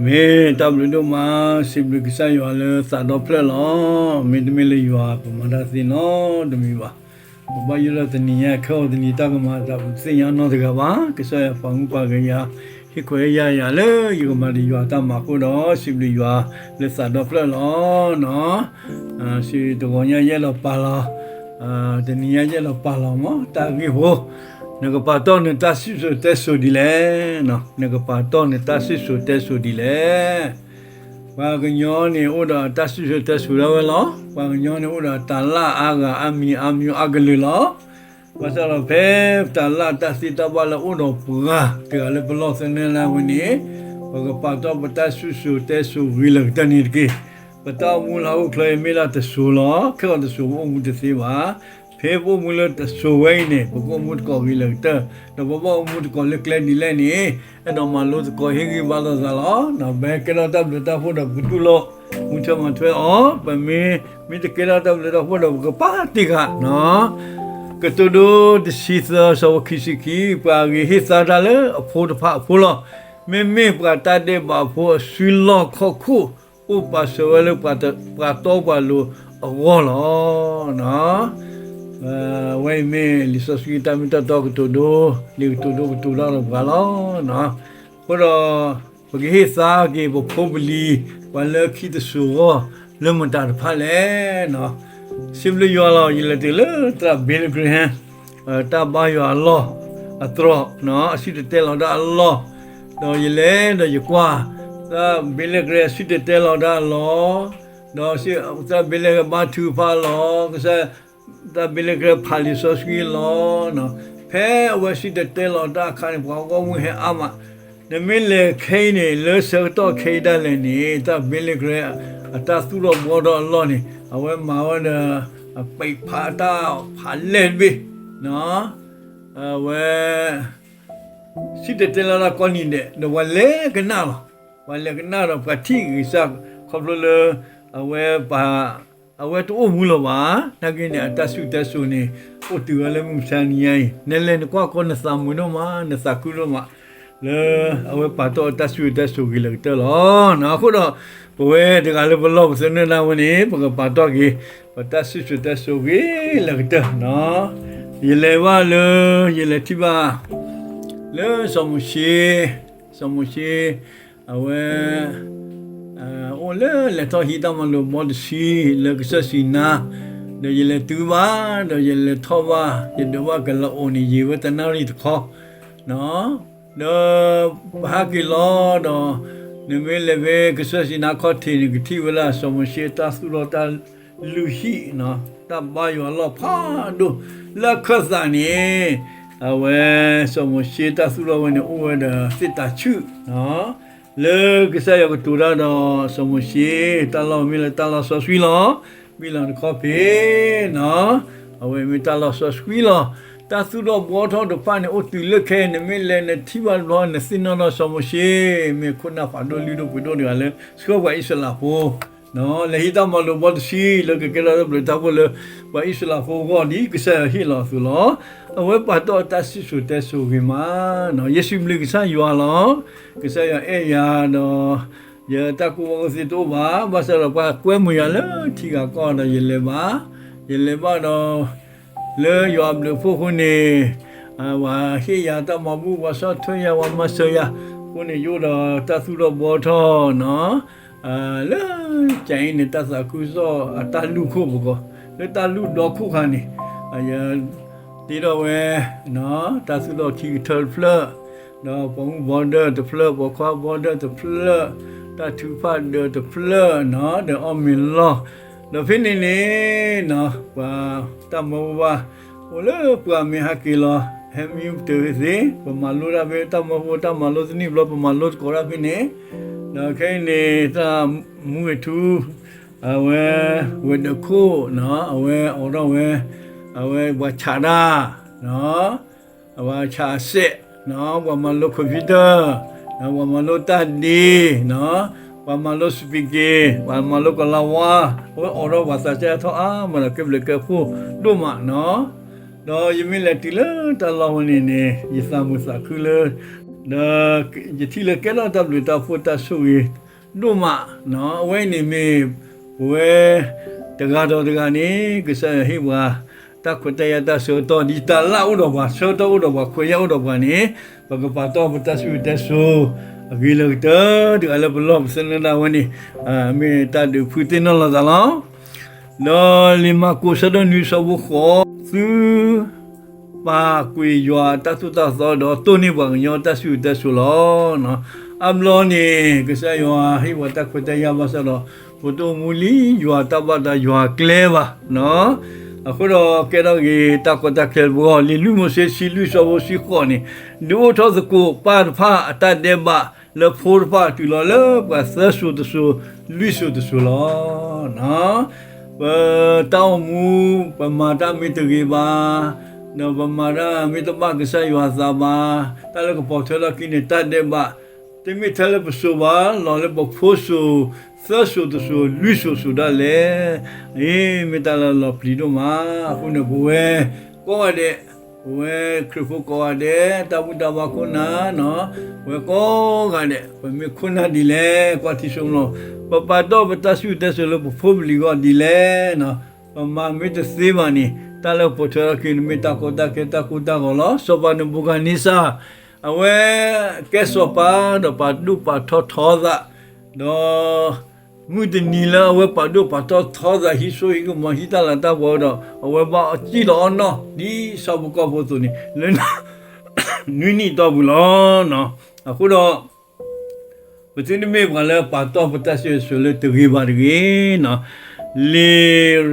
မ့ၢ်တၢ်ဘျုးဒိၣ်မး, စံးဘျုးကစၢ်ယွၤလၢသးဒီဖျၢၣ်လီၤ. မ့တမ့ၢ်လၢယွၤ ပမၤတၢ်သ့နီတမံၤဘၣ်. ပဘၣ်ယိၣ်လၢတနံၤညါ ခဲအံၤတနံၤတၢ်ကမၤသး ပတသ့ၣ်ညါနီတဂၤဘၣ်. ကစၢ်ယွၤပာ်မူပာ်ဂဲၤယၤ, ဟ့ၣ်ခွဲးယာ်ယၤလၢယကမၤဒီးယွၤတၢ်မၤအဃိဒီး စံးဘျုးယွၤလၢသးဒီဖျၢၣ်လီၤ. စံးတဂီၤညါယအဲၣ်ဒိးပာ်လီၤ, တနံၤညါယအဲၣ်ဒိးပာ်လီၤမး တၢ်ဂ့ၢ်ဖိ, နကပာ်တီၢ်နတၢ်စံၣ်စိၤတဲစိၤဒ်လဲၣ်. နကပာ်တီၢ်နတၢ်စံၣ်စိၤတဲစိၤဒ်လဲၣ်. ပှၤကညီန့ၣ်အိၣ်ဒီးတၢ်စံၣ်စိၤတဲစိၤဒၣ်ဝဲလီၤ. ပှၤကညီန့ၣ်အိၣ်ဒီးတၢ်လၢ်အါဂၤအါမံၤအါမံၤအါကလုာ်လီၤ. ဘၣ်ဆၣ်ဒီးဖဲတၢ်လၢ်တၢ်သ့တၢ်ဘၣ်လၢအိၣ်ဒီးပှၤတဂၤလၢပလီၢ်သနၢၣ်လၢဝဲန့ၣ်, ပကပာ်တီၢ်ပတၢ်စံၣ်စိၤတဲစိၤဂ့ၤလၢာ်ကတၢၢ်န့ၣ်တက့ၢ်. ပတၢ်အိၣ်မူလၢဟီၣ်ခိၣ်ချၢအံၤမ့ၢ်ဒၣ်တစိၤလီၤ. ခဲအံၤတစိၤပအိၣ်မူတသ့ဘၣ်. ဖဲပအိၣ်မူလၢတစိၤဝဲအံၤန့ၣ် ပကအိၣ်မူသကိးဂ့ၤလၢာ်ကတၢၢ်, ဒီးပဘၣ်အိၣ်မူသကိးလၢကျဲဒ်လဲၣ်န့ၣ် အဲၣ်ဒိးမၤလိသကိးဟ့ၣ်ဂံၢ်ဘါလိာ်သးလီၤ. ပကဲထီၣ်တၢ်ဘျုးတၢ်ဖှိၣ်ဒီးပကတူၢ်လိာ် မူထွဲမၤထွဲအီၤ, ပမ့ၢ် မ့ၢ်တကဲထီၣ်တၢ်ဘျုးတၢ်ဖှိၣ်ဒီးပကပာ်တ့ၢ်ဃာ်နီၤ. ကတိၤဒိတဆံသၢ ဆၢဖိခံဆံခံ, ပှၤဂ့ၤဟ့ၣ်သါတၢ်လၢအဖိတဖၣ်အဖိလီၤ. မ့မ့ၢ်ပှၤတၢ်ဒဲးဘးဖိအစုလီၢ်ခီၣ်ခိၣ် အိၣ်ပာ်စၢၤဝဲလၢပှၤတီပှၤလိၤအဂီၢ်လီၤ. အဝဲအံၤမ့ၢ်လံာ်စီဆှံတၢ်မ့ၢ်တၢ်တီကတိၤဒိ, လံာ်ကတိၤဒိကတိၤတၢ်ဒီးပှၤလီၤ. အဃိဒီး ပကဟ့ၣ်သါက့ၤပဖိပလံၤ ပှၤလၢခံတစိၤအဂီၢ် လၢမတၤတဖၣ်လဲၣ်. စံးဘျုးယွၤလီၤ. ယလဲၤတုၤလၢသရၣ် Billy Graham တၢ်ဘါယွၤအလီၢ်အတြီၤ, အစံၣ်တဲၤတဲလီၤတၢ်အလီၢ်, ဒီးယလဲၤဒီးယကွၢ် သရၣ် Billy Graham အစံၣ်တဲၤတဲလီၤတၢ်အလီၢ်, ဒီးသရၣ် Billy Graham ဘါထုကဖၣ်လီၤ. ကစၢ် သရၣ် Billy Graham ဖးလံာ်စီဆှံလီၤ. ဖဲအဝဲစံၣ်တဲၤတဲလီၤတၢ်အခါန့ၣ် ပှၤဂီၢ်မုၢ်ဟဲအါမး. နမ့ၢ်လဲၤခဲအံၤန့ၣ် လၢဆၢကတီၢ်ခဲအံၤဒၣ်လဲာ်န့ၣ် သရၣ် Billy Graham အတၢ်သူၣ်ထီၣ်ဘှီထီၣ်အလီၢ်န့ၣ် အဝဲမၤဝဲဒီး အပိာ်ဖးတၢ်ဖးလဲၢ်တဘ့ၣ်, အဝဲ စံၣ်တဲၤတဲလီၤတၢ်ကိးနံၤဒဲး ဒီးပှၤလဲၤကနၣ်လီၤ. ပှၤလဲၤကနၣ်ဒီးပှၤထံၣ်ဂ့ၤစၢ် ခီဖျိလၢ အဝဲ အဝဲတအိၣ်မူလၢၤဘၣ်. နာ်က့န့ၣ် အတၢ်စံၣ်စိၤတဲစိၤန့ၣ် အိၣ်တုၤဝဲလၢမုၢ်မဆါတနံၤညါအံၤ, နလဲၤနကွၢ်ကီ နသးမုာ်ဒိၣ်မး, နသးခုဒိၣ်မး, လၢအဝဲပာ်တီၢ်အတၢ်စံၣ်စိၤတဲစိၤဂ့ၤလၢာ်ကတၢၢ်လီၤ. အဃိဒီး ပဝဲတဂၤလၢပလီၢ်ပသနၢၣ်ဒၣ်ဝဲန့ၣ် ပကပာ်တီၢ်က့ၤ ပတၢ်စံၣ်စိၤတဲစိၤဂ့ၤလၢာ်ကတၢၢ်. ယလဲၤဘၣ်လၢ ယလဲၤထံၣ်ဘၣ် လၢစီၤမိၤၡ့, စီၤမိၤၡ့ အဝဲ အိၣ်လၢလဲၤထီၣ်ဟံးတၢ်မၤလိာ်ဘီတဆံ လၢကစၢၢ်စံၤနါ, ဒီးယလဲၤတုၤဘၣ် ဒီးယလဲၤထီၣ်ဘၣ် ယဒိးဘၣ်ကလၤအိၣ်န့ၣ် ယံာ်ဝဲတနၣ်ရံၣ်တခီ ဒီးပဟးက့ၤလီၤဒီး နမ့ၢ်လဲၤဖဲကစၢၢ်စံၤနါခီၣ်ထံးန့ၣ် ကထံၣ်ဝဲဒၣ်စီၤမိၤၡ့တၢ်သူၣ်ထီၣ်တၢ်လုၢ်ဟံၣ်, တၢ်ဘါယွၤအလီၢ်ဖးဒိၣ်, လၢအခၢၣ်သးန့ၣ် အဝဲ စီၤမိၤၡ့တၢ်သူၣ်ထီၣ်ဝဲန့ၣ် အိၣ်ဝဲဒီးသ့ၣ်တၤဆူၣ် လၢကစၢ်ယွၤကတိၤတၢ်ဒီးစီၤမိၤၡ့ တၢ်လီၢ်မ့ၢ်လၢတၢ်လီၢ်စီဆှံလီၤ. မ့ၢ်လီၤတခီဖဲ အဝဲမ့ၢ်တၢ်လီၢ်စီဆှံလီၤ. တၢ်သူၣ်ထီၣ်ဘှီထီၣ်တဖၣ်န့ၣ် အိၣ်တုၤလၢခဲအံၤ နမ့ၢ်လဲၤနထံၣ်ဘၣ်တဘျီ နသ့ၣ်နီၣ်ဒီးစီၤမိၤၡ့ မ့ၢ်ခိၣ်နၢ်ဖးဒိၣ်လုၢ်ဒိၣ်ပှ့ၤဒိၣ်တဂၤလၢ ဆှၢပှၤအံၣ်စရ့လးဖိ လဲၤဟံးတၢ်မၤလိာ်ဘီတဆံ လၢကကဲထီၣ်တၢ်ဘျုးတၢ်ဖှိၣ်လၢ ပှၤအံၣ်စရ့လးဖိအဂီၢ် ဒ်ကစၢ်ယွၤဟ့ၣ်လီၤအသိးလီၤ. အဝဲပာ်တီၢ်တၢ်စံၣ်စိၤတဲစိၤဂ့ၤမး, ယစံးဘျုးကစၢ်ယွၤလီၤ. ကစၢ်ယွၤအဲၣ်ယၤဒီး ယတၢ်ကူၣ်ဘၣ်ကူၣ်သ့တအိၣ်ဘၣ်, ဘၣ်ဆၣ်ဒီးပှၤကွဲမုာ်ယၤလၢထံဂၤကီၢ်ဒီး ယလဲၤဘၣ်, ယလဲၤဘၣ်ဒီး လၢယွၤအဘျုးအဖှိၣ်အဃိန့ၣ် ပှၤဟ့ၣ်ယၤတၢ်မၤဘူၣ်, ပှၤဆီၣ်ထွဲယၤ, ပှၤမၤစၢၤယၤအဃိန့ၣ် ယအိၣ်ဒီးတၢ်သူၣ်ထီၣ်ဘှီထီၣ် လၢကၠၤအံၤန့ၣ် တၢ်သးခုကစီၣ်အတၢ်လုၢ်ခိၣ်ပူၤကီး, လၢတၢ်လုၢ်ဒီခိၣ်ခါန့ၣ် ယတ့ထီၣ်ဝဲ တၢ်သူၣ်ထီၣ်ခံကထၢတဖျၢၣ်, ဒီးပိာ်မုၣ်ဘီဒၢတဖျၢၣ်, ပိာ်ခွါဘီဒၢတဖျၢၣ်, တၢ်ထုကဖၣ်ဒၢးတဖျၢၣ်, ဒီးအီၣ်မ့ၤလီၢ်, ဒီးဖဲန့ၣ်န့ၣ် ပှၤတၢ်မၢဖိဘၣ် အိၣ်လၢပှၤမ့ၢ်ဟဲက့ၤလီၤ ဟဲမံပတုာ်သ့, ပမၤလိတၢ်ဖဲတၢ်မၢဖိ တၢ်မၤလိတနံၣ်ဘျီ ပမၤလိသကိးတၢ်ဖဲန့ၣ်, ဒီးခဲအံၤန့ၣ် တၢ်မူဂ့ၤထူ အဝဲ ဝဲၤဒၢးခိၣ် အဝဲအိးထီၣ်ဝဲ အဝဲပှၤဆးတၢ် ပှၤဆးအစဲး, ပှၤမၤလိ computer, ပှၤမၤလိတၢ်ဒ့, ပှၤမၤလိ speaking, ပှၤမၤလိကလါဝါ, အဝဲအိးထီၣ်ပှၤသးစၢ်ထီၣ်အါမးဒီး ကဲဘျုးကဲဖှိၣ်ဒိၣ်မးနီၤ. ဒီးယမ့ၢ်လဲၤတုၤလၢတၢ်လီၢ်ဝဲန့ၣ်န့ၣ် ယသးမုာ်သးခုလၢ ဒီးယထံၣ်လၢကဲထီၣ်တၢ်ဘျုးတၢ်ဖှိၣ်တၢ်ဆိၣ်ဂ့ၤဒိၣ်မး, အဝဲအံၤန့ၣ်မ့ၢ်ပဝဲတဂၤဒီးတဂၤန့ၣ် ကစၢ်ယွၤဟ့ၣ်ပှၤ တၢ်ခွဲးတၢ်ယာ်တၢ်ဆၢကတီၢ် ဒ်တၢ်လၢ်အိၣ်ဒီးပှၤ ဆၢကတီၢ်အိၣ်ဒီးပှၤ ခွဲးယာ်အိၣ်ဒီးပှၤန့ၣ် ပကပာ်တီၢ်ပတၢ်စံၣ်စိၤတဲစိၤ အဂ့ၤလၢကတၢၢ် တဂၤလၢပလီၢ်ပသနၢၣ်ဒၣ်ဝဲန့ၣ် မ့ၢ်တၢ်ဒုးဖုးသ့ၣ်နီၣ်လီၤသးလီၤ. ဒီးလံာ်မၢ်ကူးဆၢဒိၣ်နွံဆၢဖိဃိး, သု ပာ်ကွံာ်ယွၤအတၢ်သိၣ်တၢ်သီဒီးတိၢ်န့ၢ်ပှၤကညီတၢ်စံၣ်စိၤတဲစိၤလီၤ. အါဘျီန့ၣ် ကစၢ်ယွၤဟ့ၣ်ပှၤတၢ်ခွဲးတၢ်ယာ်ဘၣ်ဆၣ်ဒီး ပတအိၣ်မူလံယွၤတၢ်ဘၣ်ဒီးယွၤကျဲဘၣ်. အဃိဒီးကဲထီၣ်က့ၤတၢ်ကီတၢ်ခဲတဘျီ လံာ်လွံၢ်မိၤၡ့ဆံလွံၢ်ဆၢဖိဆံဃိးန့ၣ်, ဒုးအိၣ်ထီၣ်သကိးပၢ်တဖၣ်အတၢ်ဒဲးဘးလၢဖိတဖၣ်တုၤလီၤလၢပှၤသၢစိၤတစိၤ လွံၢ်စိၤတစိၤလီၤ. ပတၢ်အိၣ်မူ ပမၤတၢ်မ့ၢ်တဂ့ၤဘၣ်, ဒီးပမၤတၢ်မ့ၢ်တဘၣ်ကစၢ်ယွၤအသးဘၣ်, တၢ်လၢကပိာ်ထွဲထီၣ်ခံန့ၣ် တၢ်ဒဲးဘး တမ့ၢ်ထဲလၢပစိၤဘၣ်, လီၤလၢပဖိစိၤ သၢစိၤတစိၤ လွံၢ်စိၤစိၤဒၣ်လဲာ်, အ့ မ့ၢ်တၢ်လၢလီၤပျံၤဒိၣ်မး. အဃိန့ၣ် ပဝဲကိးဂၤဒဲး, ပဝဲခရံာ်ဖိကိးဂၤဒဲး တၢ်ဘူၣ်တၢ်ဘါခိၣ်နၢ်, ပဝဲကိးဂၤဒဲး ပမ့ၢ်ခိၣ်နၢ်ဒ်လဲၣ် ကွၢ်ထံဆိကမိၣ်, ပပာ်တီၢ်ပတၢ်စံၣ်စိၤတဲစိၤလၢပဖိပလံၤအဂီၢ်ဒ်လဲၣ်, ပမၤမ့ၢ်တသ့ဘၣ်န့ၣ် တၢ်လၢပိာ်ထွဲထီၣ်ခံန့ၣ်မ့ၢ်တၢ်ကီတၢ်ခဲတၢ်ကိၢ်တၢ်ဂီၤလီၤ. စီၤပၤနဘူၤခၣ်နံစၢ် အဝဲကဲစီၤပၤဒီးပာ်ဒိၣ်ပာ်ထီၣ်ထီသး, ဒီးမုၢ်တနံၤလၢအဝဲပာ်ဒိၣ်ပာ်ထီၣ်ထီသး ဟံးစိဟံးကမီၤ ဟံးတၢ်လၤတၢ်ကပီၤဒီး အဝဲဘၣ်စံၣ်လီၤအီၣ်နီၢ် ဒ်ဆၣ်ဖိကီၢ်ဖိအသိးန့ၣ် လၢ နွံနံၣ်အတီၢ်ပူၤလီၤ. အဃိဒီး ပသုတမ့ၢ်ပှၤလၢပာ်တီၢ်ပတၢ်စံၣ်စိၤတဲစိၤလၢတဂ့ၤဘၣ်တဂ့ၤ. လံာ်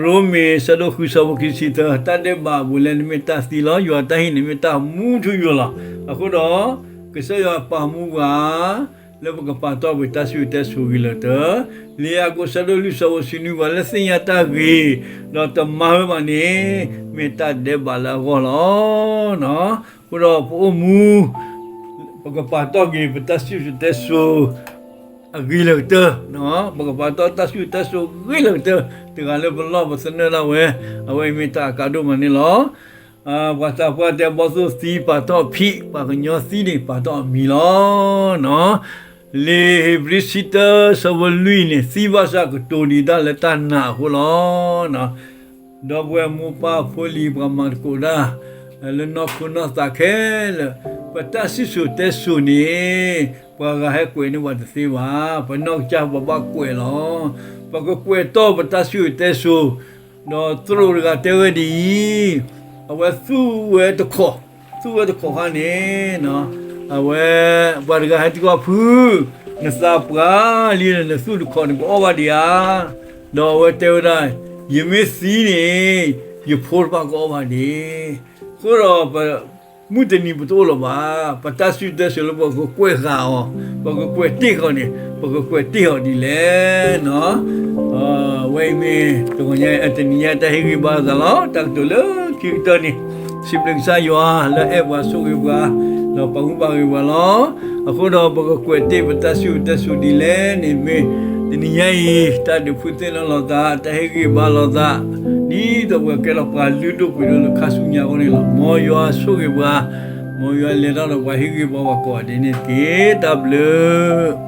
ရိမ့ၤဆၢဒိၣ်ဃုဆၢဖိခံဆံသၢ, တၢ်ဒဲးဘးအဘူးအလဲန့ၣ်မ့ၢ်တၢ်သံလီၤ. ယွၤအတၢ်ဟ့ၣ်န့ၣ်မ့ၢ်တၢ်မူထူယိာ်လီၤ. အဃိဒီး ကစၢ်ယွၤပာ်မူပှၤ လၢပကပာ်တီၢ်ပတၢ်စံၣ်စိၤတဲစိၤဂ့ၤလၢာ်ကတၢၢ်. လံာ်ယၤကိာ်ဆၢဒိၣ်လွံၢ်ဆၢဖိတဆံနွံ, ပှၤလၢသ့ၣ်ညါတၢ်ဂ့ၤ ဒီးတမၤဝဲဘၣ်န့ၣ် မ့ၢ်တၢ်ဒဲးဘးလၢအဂီၢ်လီၤ. အဃိဒီးပအိၣ်မူ ပကပာ်တီၢ်က့ၤပတၢ်စံၣ်စိၤတဲစိၤ အဂ့ၤလၢာ်ကတၢၢ်, ပကပာ်တီၢ်တၢ်စံၣ်စိၤတဲစိၤဂ့ၤလၢာ်ကတၢၢ် တဂၤလၢပလီၢ်ပသနၢၣ်ဒၣ်ဝဲ, အဝဲအံၤမ့ၢ်တၢ်အကါဒိၣ်မးန့ၣ်လီၤ. ပှၤသးပှၢ်တဲ ဘီၣ်သိၣ်သံပာ်ထီၣ်အဖံး, ပှၤကညီသံန့ၣ်ပာ်ထီၣ်အမံၤလီၤ. လံာ်ဧ့ၤဘြံၤဆံတၢဆၢဖိလွံၢ်န့ၣ်, သံဘၣ်ဆၣ်ကတိၤဒံးတၢ်လၢတၢ်နာ်အဃိလီၤ. ဒီပုၢ်ဝဲၢ်မိၢ်ပၢ်ဖိလံၤ ပှၤမၤသကိးတၢ် လၢနီၢ်ခိနီၢ်သးခဲလၢာ်, ပတၢ်စံၣ်စိၤတဲစိၤန့ၣ် ပှၤဂၤဟဲကွဲးန့ၢ်ပှၤတသ့ဘၣ်. ပနီၢ်ကစၢ်ပဘၣ်ကွဲးလီၤ. ပကကွဲးတီၢ်ပတၢ်စံၣ်စိၤတဲစိၤ, ဒီးသရိာ်တဂၤတဲဝဲဒ်အံၤ, အဝဲသူၣ်ဝဲတခိး, သူၣ်ဝဲတခိးခါန့ၣ် အဝဲ ပှၤတဂၤဟဲသံကွၢ်ဖု, နသးပှၢ်လံဒီး နသူၣ်တခိးန့ၣ် ကအီၣ်ဘၣ်ဒံးဧါ. ဒီးအဝဲတဲဝဲဒၣ်, ယမ့ၢ်သံန့ၣ် ယဖိတဖၣ်ကအီၣ်ဘၣ်ဒံး. အဃိဒီး မုၢ်တနံၤပတအိၣ်လၢၤဘၣ်. ပတၢ်စံၣ်စိၤတဲစိၤလၢပကကွဲးဃာ်အီၤ, ပကကွဲးတ့ၢ်ဃာ်န့ၣ် ပကကွဲးတ့ၢ်အီၤဒ်လဲၣ်. အဝဲအံၤမ့ၢ်တဂီၤညါအံၤ တနံၤညါအံၤ တၢ်ဟ့ၣ်ဂံၢ်ဘါလိာ်သးလီၤ. တၢ်ကတိၤလၢခံကတၢၢ်န့ၣ်, စံးဘျုးကစၢ်ယွၤလၢအဲၣ်ပှၤဆိၣ်ဂ့ၤပှၤ, ဒီးပာ်မူပာ်ဂ့ၤပှၤလီၤ. အဃိဒီးပကကွဲးတ့ၢ်ပတၢ်စံၣ်စိၤတဲစိၤဒ်လဲၣ်န့ၣ်မ့ၢ် တနံၤညါအံၤ တၢ်ဒုးဖုးသ့ၣ်နီၣ်လိာ်သး, တၢ်ဟ့ၣ်ဂံၢ်ဘါလိာ်သး, ဒ်သိးပကကဲထီၣ်ပှၤလုၢ်ဒိၣ်ပှ့ၤဒိၣ်လၢခါဆူညါအဂီၢ်န့ၣ်လီၤ. မ်ယွၤဆိၣ်ဂ့ၤပှၤ, မ်ယွၤလဲၤတၢ်ဒီးပှၤ ဟ့ၣ်ဂံၢ်ဘါပှၤကိးဂၤဒဲးန့ၣ်တက့ၢ်. တၢ်ဘျုး